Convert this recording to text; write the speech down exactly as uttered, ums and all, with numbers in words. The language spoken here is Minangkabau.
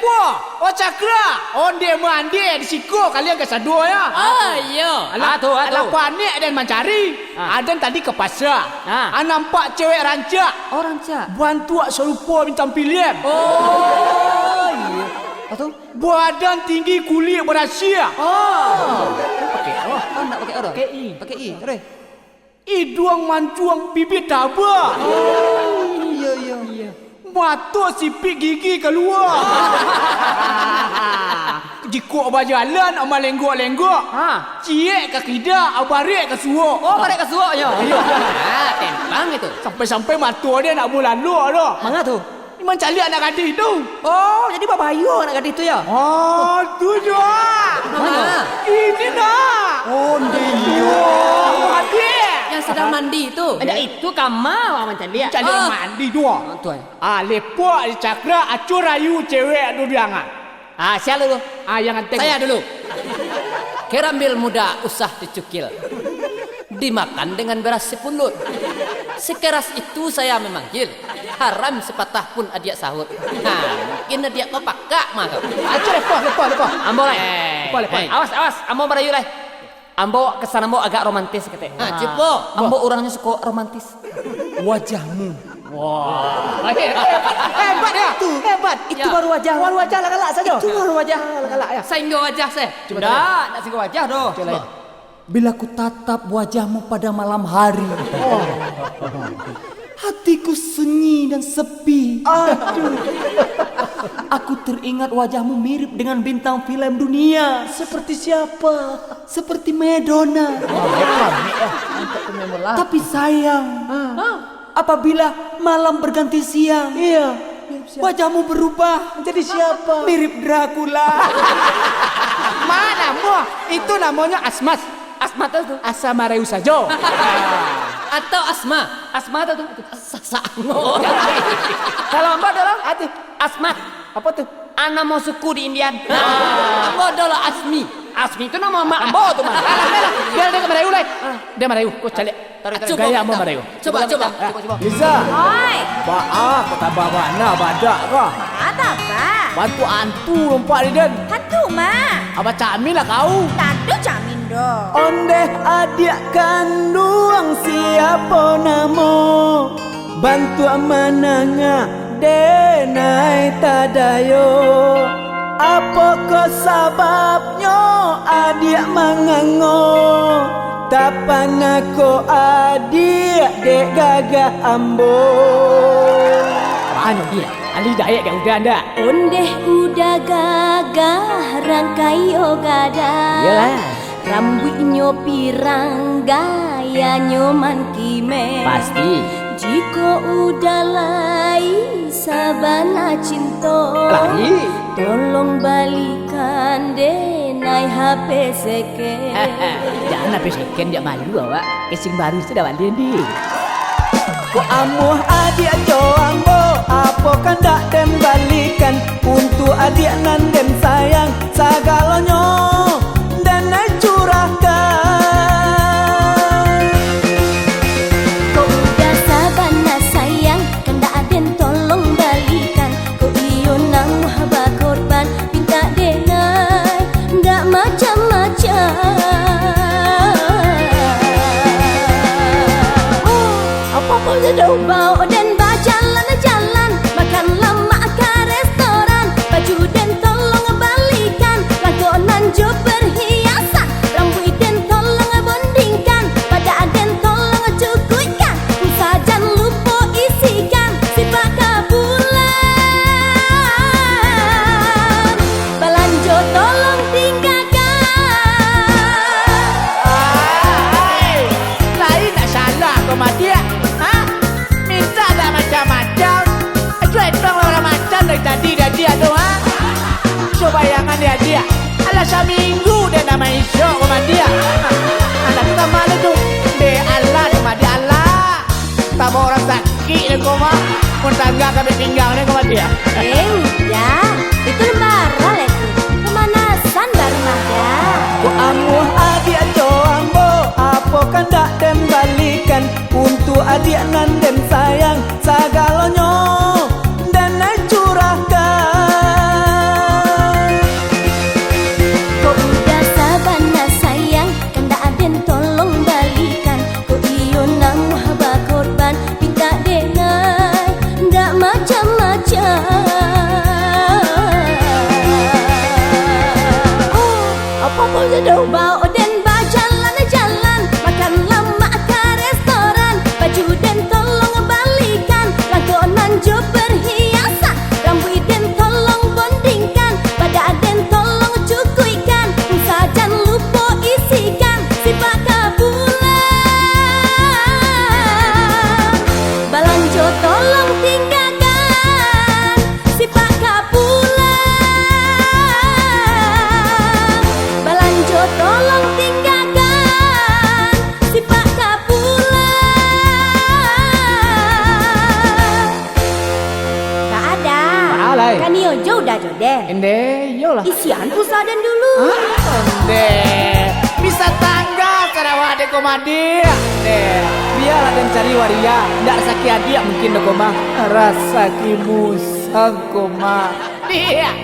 Wah, oh Cakra, ondeh mandeh di siko kalian kasadonyo. Oh, iyo. Alah, Ah, tu, ah, tu. alah panek den mancari. Ah. Aden tadi ka pasa. Ah. Ah, nampak cewek rancak. Oh, rancak. Bantuak sarupo bintang pilem. Oh, iyo. Ah, tu? Badan tinggi, kulik barasia. Oh. Pakai, oh. Oh, nak pakai, oh, dah? Pakai i. Pakai i, terus. Iduang mancung, bibia taba. Oh, iyo, iyo. Mato sipik, gigi kalua. Jikok bajalan, malenggok-lenggok. Ha. Ciek ka kida, barek ka suok. Oh, barek ka suok nyo. Iyo. Ah, tentang itu. Sampai-sampai mato dia nak bulalok dah. Manga tu? Mancaliak anak gadih tu. Oh, jadi babahayo anak gadih tu, yo? Oh, tu juo. Mano? Ini, nak. Oh, iyo. Adik. Yang sedang mandi tu. Indak, itu kama awak mancaliak. Caliak Oh. mandi tu. Oh, tu, eh. Ah, lepak di Cakra, acur ayu cewek tu diangan. Ah, sia dulu? Ah, yang ganteng. Saya dulu. Kerambil muda usah dicukil. Dimakan dengan beras sepulut. Sekeras itu saya memanggil. Haram sepatah pun adiak sahut. Ha, mungkin adiak ko pakak mah tu. Aja lepoh, lepoh, lepoh. Ambo lai. Eh, Lepoh, lepoh. eh, awas, awas, ambo marayu lai. Ambo kesan ambo agak romantis ketek. Ha, cubo. Ambo urangnyo suko romantis. Wajahmu. Wah. Hebat ya? Hebat. Itu Ya. baru wajah. Baru wajah lah galak sajo. Itu baru wajah lah galak ya. Sahinggo wajah saya. Cuba Ndak, ndak singgo wajah doh. Cuba. Bila ku tatap wajahmu pada malam hari, hatiku sunyi dan sepi. Aduh. Aku teringat wajahmu mirip dengan bintang film dunia. Seperti siapa? Seperti Madonna. Oh, hebat, ya. Tapi sayang, Ah. apabila malam berganti siang, Iya. Wajahmu berubah. Jadi siapa? Mirip Dracula. Mana muah? Itu namanya asmas. Asma tu tu. Asa marayu sajo. Atau asma. Asma tu tu. Sasango. Kalau ambo adalah Ati. Asma. Apa tu? Anamo suku di Indian. Ambo adalah Asmi. Asmi tu nama mak ambo tu, mah. Alah, alah, alah. Biar dia ka marayu lai. Dia marayu. Kau caliak. Tarik, tarik. Cuba Gaya kita. Mau marayu. Coba, coba. Liza. Oi. Baa, kau tabah bana badak kah? Maa tabah? Bantu antu lompat di den. Hantu mah. Abah camin lah kau. Tado camin doh. Ondeh adiak kanduang siapo namo? Bantuak manangah denai tadayo. Apokoh sababnyo adiak mangango? Tapanako adiak dek gagah ambo. Mano dia? Ali daek dek udah ndak? Ondeh udah gagah rangkayo gadang. Iyolah. Rambuiknyo pirang, gayanyo mankimeh. Pasti. Jikok udah lai sabana cinto, Lai. tolong balikan denai H P seken. Jan H P seken, jan malu awak. Casing baru sudah balian, di. Kok amuah adiak jo ambo, apo kandak den balikan? Untuak adiak nan den sayang, sagalonyo den curahkan. Kok udah sabana sayang, kandak den tolong balikan. Kok iyo namuah bakorban, pintak denai, ndak macam-macam. Apo-apo sajo. Bao den bajalan-jalan, makan lamak ka restoran, baju den tolong balikan, langkok nan jo perhiasan, rambuik den tolong bondingkan, padak den tolong cukuikkan, sajan lupo isikan, sipak ka bulan. Balanjo tolong tinggakan. Ai, lain nak salah ko madiak, ha? Mintak dak macam-macam. Ajo etong lah urang macam dari tadi, dari tadi ado, ha? So bayangan dia, dia. Alah saminggu dia nak main isok ko madiak. Alah tu kamano tu? Be alah tu madiak, alah. Tambah urang sakik deh ko mah. Mun tangga sampai pinggang deh ko mati ya. Eh, udah. Itu lembaran lah itu. Pemanasan baru mah dah. Kok amuah adiak jo ambo, apo kandak den balikan? Untuak adiak nan den sayang, sagalonyo den curahkan. macam-macam. Oh, apa pun itu? Bao den bajalan-jalan, makan lamak ka restoran, baju den tolong balikan, langkok nan jo perhiasan, rambuik den tolong bondingkan, padak den tolong cukuikkan, pulsa jan lupo isikan, sipak ka pulang. Balanjo tolong tinggakan, sipak ka pulang. Balanjo tolong tinggakan, sipak ka pulang. Ka ada. Ka alai. Kanio jo udah jo den. Ende, iyolah. Isian pulsa den dulu. Hah? Ende. Bisa tangga sarawak dek Komah, Diak. Ende. Bialah den cari waria. Ndak rasaki adiak mungkin dek Komah. Rasaki musang, Komah. Diak.